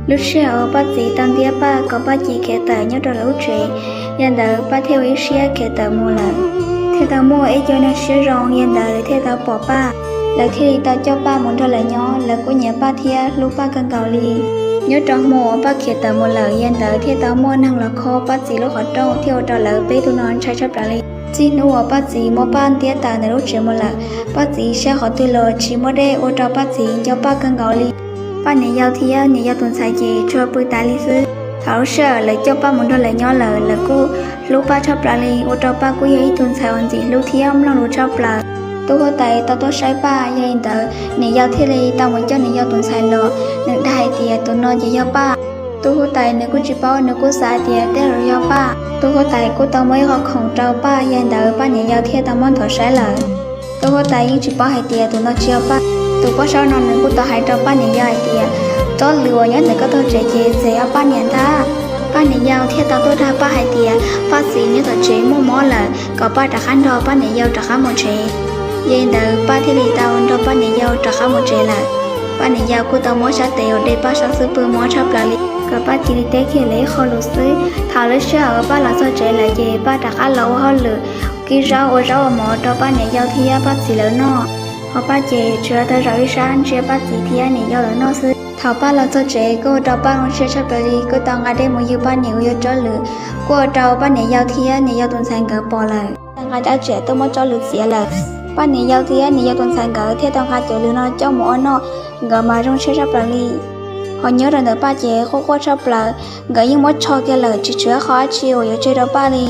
Lub sij hawm uas Paj txiv tau ntiab Paj kom Paj cia li khiav tawm nyob rau lawv lub tsev, yog li ntawd Paj thiaj ua ib siab khiav tawm mus lawm. Thiaj tau muaj ib co neeg siab zoo, yog li ntawd thiaj tau pom Paj. Lawv thiaj li tau coj Paj mus nrog lawv nyob, lawv kuj nyiam Paj thiab hlub Paj kawg nkaus li. Nyob rau hmo uas Paj khiav tawm mus lawm, yog li ntawd thiaj tau muaj neeg los khob Paj txiv lub qhov rooj thiaj ua rau lawv peb tug no ntshai tshaj plaws li. Txij hnub uas Paj txiv muab Paj ntiab tawm ntawm lub tsev mus lawm, Paj txiv saib qhov twg los tsis muaj dej, ua rau Paj txiv nco Paj kawg nkaus li. Paj niam yau thiab niam yau tus ntxhais ces tsuas pw tas li xwb. Thaum lub sij hawm lawv coj Paj mus nrog lawv nyob lawm, lawv kuj hlub Paj tshaj plaws li, ua rau Paj kuj yog ib tug ntxhais uas ntxim hlub thiab mloog lus tshaj plaws. Tub huab tais tau tuaj saib Paj, yog li ntawd niam yau thiaj li tau mus coj niam yau tus ntxhais los. Nws dag hais tias tus no ces yog Paj. Tub huab tais nws kuj tsis paub, nws kuj xav hais tias tej zaum yog Paj. Tub huab tais kuj tau muab ib qho khoom rau Paj, yog li ntawd Paj niam yau thiaj tau muab nthuav saib lawm. Tub huab tais yeej tsis paub hais tias tus no tsis yog Paj. Tus poj saub no nws kuj tau hais rau Paj niam yau hais tias txoj lwm uas nyob ntawm koj tog tsev ces txawm yog Paj niam ntag. Paj niam yau thiaj tau tuaj dag Paj hais tias Paj txiv nyob tom tsev muaj mob lawm, kom Paj rov qab nrog Paj niam yau rov qab mus tsev. Yog li ntawd Paj thiaj li tau nrog Paj niam yau rov qab mus tsev lawm. Paj niam yau kuj tau muab sab tes uas de Paj saum xub pwg mob tshaj plaws li, kom Paj cia li teb kiag lawv ib qho lus xwb. Thaum lub sij hawm uas Paj los txog tsev lawm ces Paj rov qab los ua hauj lwm, kib zaub ua zaub ua mov rau Paj niam yau thiab Paj txiv lawv noj. Ho Paj ces tsuas tau zaum ib sab ntsia Paj txiv thiab niam yau lawv noj xwb. Thaum Paj los txog tsev kuj ua rau Paj zoo siab tshaj plaws li, kuj tau nqa dej mus ywg Paj niam uas yog Tsob Lwm, kuj ua rau Paj niam yau thiab niam yau tus ntxhais nkawd pom lawm, tau nqa dab tsem tuaj muab Tsob Lwm txiav lawm. Paj niam yau thiab niam yau tus ntxhais nkawd thiaj tau nqa cov lwm no coj mus ua noj, nkawd mas zoo siab tshaj plaws li. Ho nyob rau ntawm Paj ces quaj quaj tshaj plaws, nkawd yeej muab tsho kiag lawm, tsis tshuav qhov dab tsi uas yuav tseg rau Paj li.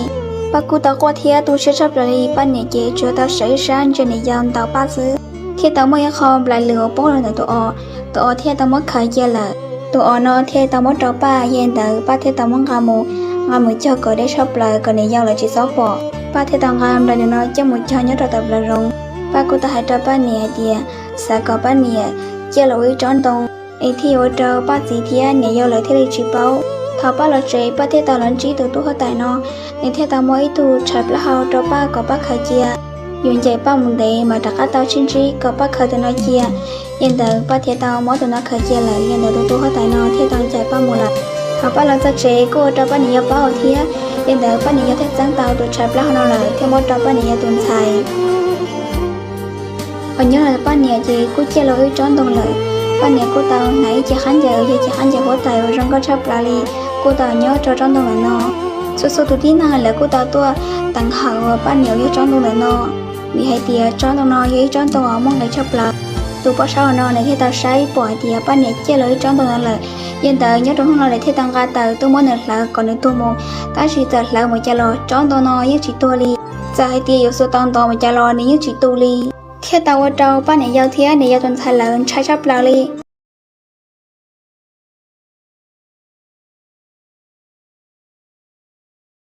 Paj kuj tau quaj thiab tu siab tshaj plaws li, Paj niam ces tsuas tau sawv ib sab ntsia niam yau ntaus Paj xwb. Thiaj tau muaj ib qho nplais lwm uas poob rau ntawm tus os, tus os thiaj tau muab khaws cia lawm. Tus os no thiaj tau muab rau Paj, yog li ntawd Paj thiaj tau muab nqa mus, nqa mus cog kom deb tshaj plaws kom niam yau lawv tsis txhob pom. Paj thiaj tau nqa nplais lwm no coj mus cog nyob rau tom plaws zoov. Paj kuj tau hais rau Paj niam hais tias xav kom Paj niam ciaj los ua ib tsob ntoo, es thiaj ua rau Paj txiv thiab niam yau lawv thiaj li tsis paub. Thaum Paj los tsev, Paj thiaj tau los ntsib tus tub huab tais no, nws thiaj tau muab ib tug tshais plaub hau rau Paj kom Paj khaws cia. Yuav ncaim Paj mus ntev mas rov qab tau sib ntsib kom Paj khaws tus no cia. Yog li ntawd Paj thiaj tau muab tus no khaws cia lawm, yog li ntawd tus tub huab tais no thiaj tau ncaim Paj mus lawm. Thaum Paj los txog tsev kuj ua rau Paj niam yau paub thiab, yog li ntawd Paj niam yau thiaj txeeb tau tus tshais plaub hau no lawm thiaj muab rau Paj niam yau tus ntxhais. Ho nyob rau Paj niam ces kuj ciaj los ua ib tsob ntoo lawm. Paj niam kuj tau hnav ib ce qab ncaws, yog ce qab ncaws huab tais uas zoo nkauj tshaj plaws li, kuj tau nyob rau tsob ntoo ntawm no. Txhua txhua tus tib neeg lawv kuj tau tuaj teev hawm uas Paj niam uas yog tsob ntoo ntawm no, vim hais tias tsob ntoo no yog ib tsob ntoo uas muaj nqis tshaj plaws. Tus poj saub no nws thiaj tau saib pom hais tias Paj niam ciaj los ib tsob ntoo no lawm, yog li ntawd nyob rau hnub no lawv thiaj tau nqa taws tuaj muab nws hlawv kom nws tuag mus, tab sis txawm hlawv mus cas los tsob ntoo no yeej tsis tuag li. Txawm hais tias yuav xuas tau ntov mus cas los nws yeej tsis tu li, thiaj tau ua rau Paj niam yau thiab niam yau tus ntxhais lawv ntshai tshaj plaws li.